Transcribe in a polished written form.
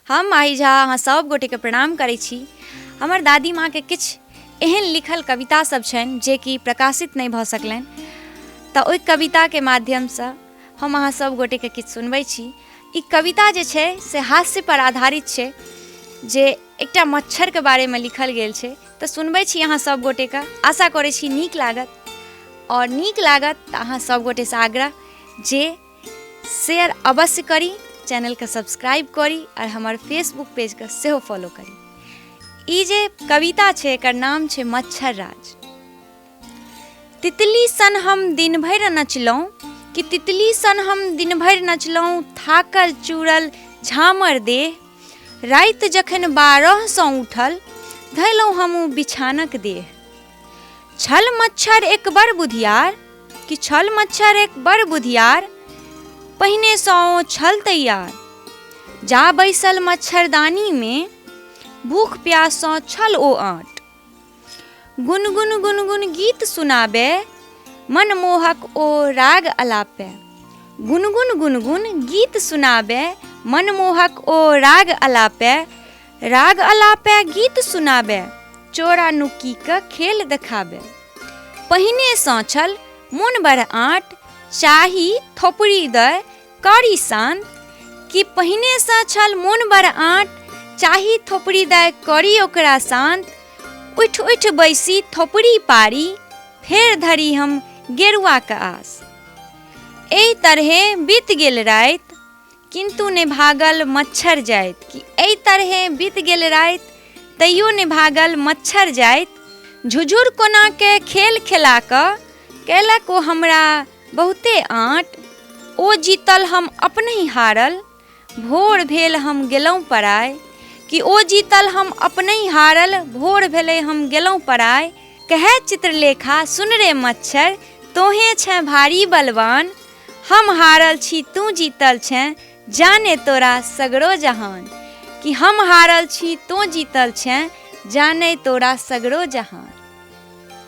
हम माही झा अहाँ सभ गोटेके प्रणाम करै छी। हमर दादी माँके किछु एहन लिखल कविता सब छनि जेकि प्रकाशित नहि भऽ सकलनि, तऽ ओहि कविताके माध्यमसँ हम अहाँ सभ गोटेके किछु सुनबै छी। ई कविता जे छै से हास्यपर आधारित छै, जे एकटा मच्छरके बारेमे लिखल गेल छै। तऽ सुनबै छी अहाँ सभ गोटेके, आशा करै छी नीक लागत। आओर नीक लागत तऽ अहाँ सभ गोटेसँ आग्रह जे शेयर अवश्य करी, चैनलके सब्सक्राइब करी आओर हमर फेसबुक पेजके सेहो फॉलो करी। ई जे कविता छै एकर नाम छै मच्छर राज। तितली सन हम दिन भरि नचलहुँ कि तितली सन हम दिन भरि नचलहुँ, थाकल चूरल झामर देह। राति जखन 12सँ उठल, धयलहुँ हमहूँ बिछानक देह। छल मच्छर एक बड़ बुधियार कि छल मच्छर एक बड़ बुधियार, पहिनेसँ ओ छल तैयार। जा बैसल मच्छरदानीमे, भूख प्याससँ छल ओ आँट। गुनगुन गुनगुन गीत सुनाबे, मनमोहक ओ राग अलापे। गुनगुन गुनगुन गीत सुनाबे, मनमोहक ओ राग अलापे। राग अलापे गीत सुनाबे, चोरा नुक्कीके खेल देखाबे। पहिनेसँ छल मोन बड़ आँट, चाही थोपड़ी दय करी शान्त। कि पहिनेसँ छल मोन बड़ आँट, चाही थोपड़ी दय करी ओकरा शान्त। उठि उठि बैसी थोपड़ी पारी, फेर धरी हम गेरुआके आस। एहि तरहे बीत गेल राति, किन्तु नहि भागल मच्छर जाइत। कि एहि तरहे बीत गेल राति, तैयो नहि भागल मच्छर जाइत। झुझुर कोनाके खेल खेला कऽ कयलक ओ हमरा बहुते आँट। ओ जीतल हम अपनहि हारल, भोर भेल हम गेलहुँ पड़ाय। कि ओ जीतल हम अपनहि हारल, भोर भेलै हम गेलहुँ पड़ाय। कहै चित्रलेखा सुन रे मच्छर, तोहें छेँ भारी बलवान। हम हारल छी तूँ जीतल छेँ, जाने तोरा सगरो जहान। कि हम हारल छी तोँ जीतल छेँ, जाने तोरा सगरो जहान।